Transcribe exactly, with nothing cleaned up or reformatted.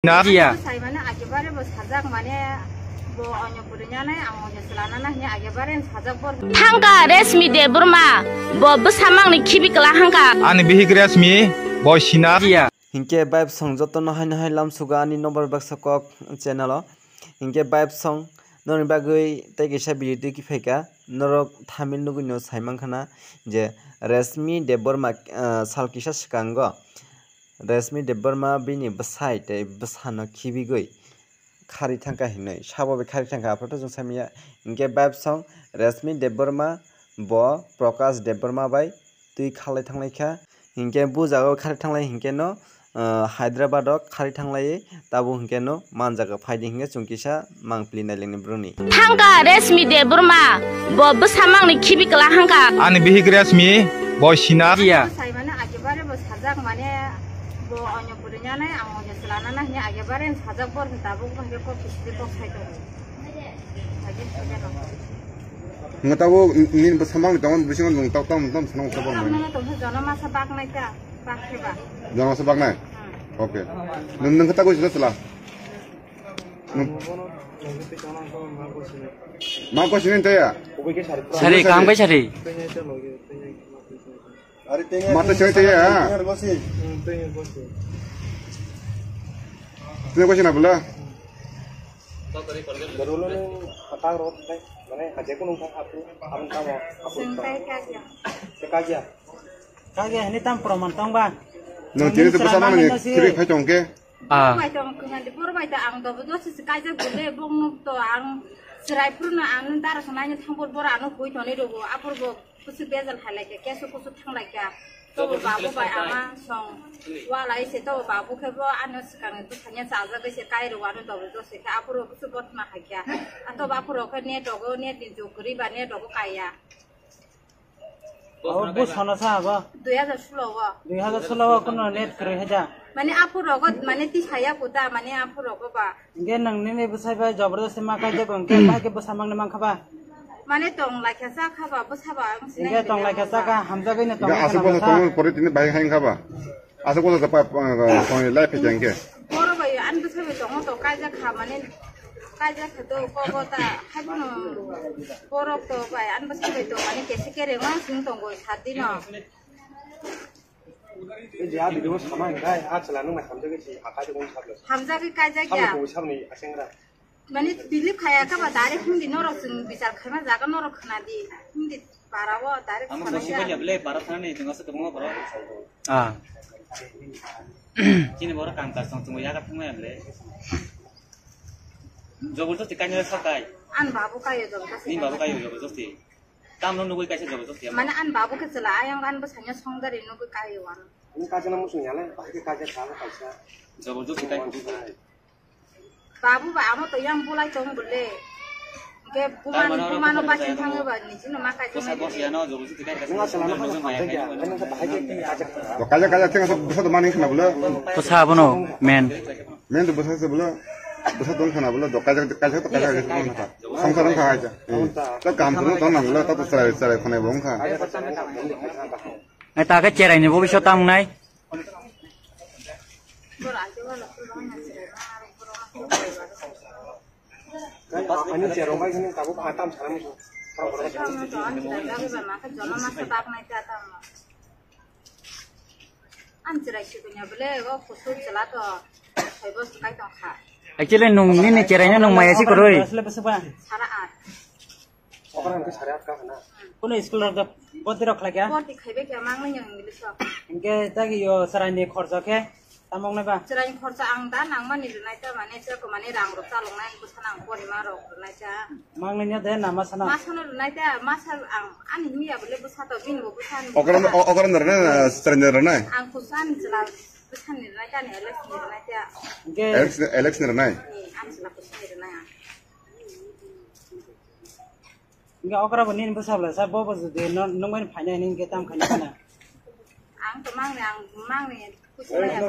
Na? Iya. Sai mane akebare bo sajak mane bo onyo puri nyanai ang onyo selana na hini akebare sajak bor. Thangka Resmi Debbarma bo bwsa mangni khibi kla hangka. Ani bihik Resmi bo sina. Iya. Hinkhe vibe song joto no haino hai lamsugo ani nobar baksa kok channel o. Hinkhe vibe song noni bagwi tei kisa video twi kiphaika norok Tamil nugwi no sai mankha na je Resmi Debbarma, ah, sal kisa swkango Resmi Debbarma bini bwsai tei bwsano khibigwi khari thangkha hinwi sabo bai khari thangkha aphuru to chwng saimanya hinkhe vibe song Resmi Debbarma bo Prakash Debbarma bai twi khalai thanglai kha. Hinkhe bo jaga o khari thanglai hinkhe no, ah, Hyderabad o khari thanglai tabuk hinkhe no man jaga phai di hinkhe chwng kisa mang pli nai lengni bruni. Thangka Resmi Debbarma bo bwsa mangni khibi kla hangka. Ani bihik Resmi bo sina. Iya. Sai mane akebare bo sajak mane bo onyo puri nyanai ang onyo selana na hini akebare sajak bor tabuk bo kok kisi kok sai to. Nung tabo nini bwsa mangni tongo bisingo nung tau tamo tamo sanang tabo. Ang nung tong jono masa bak nai ta, bak khe ba. Jono masa bak nai? Hmm. Okay. Nung nung kata ko sila sila. Nung. Ma ko sini ta ya? Sari, kam kai sari? Mata sini ta ya? Sini ko sini bela? Borolo ni patang rot kai, mane haje ko nung thang apu, apu tamo, apu. Sengkai kagya. Kagya. Kagya hini tam proman tong ba? Nung tini tu bersama ni, tiri khai tong ke? Ah. Bai tong kungan di bor bai ta ang dobo dosi se kaijak bole bong nuk to ang serai pruno ang dara sanai thang bor bor ano hui toni dobo apor bo. Kusu bejal hai lai khe, kesu kusu thang lai khe. Tobo babu bai ama song wa lai se, tobo babu khe bo ano swkang ni bwsanya chajagwi se kai rw ano tobo jose khe, aphuru kusu botma hai khe. A tobo aphuru khe net rogo, net ni jug kwrwi ba net rogo kaiya. Abo bwsano sa abo? Dui hajar solo o. Dui hajar solo o kuno net kwrwi hai da? Mane aphuru rogo, mane tisaya kuda, mane aphuru rogo ba. Hinkhe nwng nini bwsai bai jobor josti ma kaijak, hinkhe bahai khe bwsa mangni mankha ba? Mane tong lai kha cha kha ba, bwsa ba ang sinai. Hinkhe tong lai kha cha kha, hamjagwi no tong lai kha na bwsa. Aswk bosa tong pore tini bahai hai kha ba? Aswk bosa pa, pa, pa, tong lai phi khe hinkhe. Boro bai an bwsa bai tongo to kaijak kha mane, kaijak kha to ko ko ta hai bono borok to bai an bwsa bai to mane kesi kere ma sing tongo sat dino. Tei je a video sama hingkai, a chwla nung bai hamjagwi si hakai tongmani sablo. Hamjagwi kaijak ya. Sablo koboi sabni asengra. Mani believe khaya kha ba direct himdi norok chwng bichar khaima jaga norok khna di. Himdi para o direct. Amo sana bosi ya. Kaya bele para sana ni tengah se tengah para. Ah. Chini boro kam kas tong tong ya ka thangma ya bele. Jobor josti kainai sakai. An babu kayo jobor josti. Ni babu kayo jobor josti. Tamno nugui kaisa jobor josti. Mane an babu khe chwla ayang an bwsanya songdari nugui kayo ano. Ani kaisa na musung yale, bahai khe kaisa salo kaisa. Jobor josti kai. Babu ba amo to yang bulai tong bole. Ke buman bumano bachin thango ba ni jino ma kaisa. Bosa bosi ano jobor josti kai kaisa. Nung asal ano kaisa. Kaisa kaisa thing asal bosa to mani khna bole. Bosa abono men. Men to bwsa se bwla, bwsa tong khana bwla, do kaijak, kaijak to kaijak, kaijak tong kha. Songsa rong kha kaijak. Hmm. Ta kam suru tong nang bwla, ta to chwrai, chwrai khonai bo wng kha. Ai ta khe cherai ni bo biso tam nai. Ani cherong bai khani tabuk atam sana musu. Ang chwrai sikunya bole o kusuk chwla to saibo swkai tong kha. Actually nung nini chwraino nung maya si kwrwi. Sara at. Okra hwnkhe sara at ka hwna. Kuno school rok boti rok khlai kha? Boti khaibai kha mangni yang English o. Hinkhe tagi yo chwraini khorcha khe tamo wngnai ba? Chwraini khorcha ang da nangmani rwnai ta mane chwraiko mane rang rok chaloknai bwsa nang porima rok rwnai ta. Mangni nya de na masa na? Masa no rwnai ta, masa ang ani miya bole bwsa to bini bo bwsa ni. Okra, o-, okra no rwnai, chwraini rwnai? Ang kusa ni chwla bwsa ni rwnai ta ni Alex ni rwnai ta. Hinkhe Alex, Alex ni rwnai? Ni, ang chwla kusa ni rwnai ang. Hinkhe okra bo nini bwsa bwla sa bo bo jodi no, nung bai phainai hinkhe tam khainai khana. Ang to mangni, ang mangni kusa ya.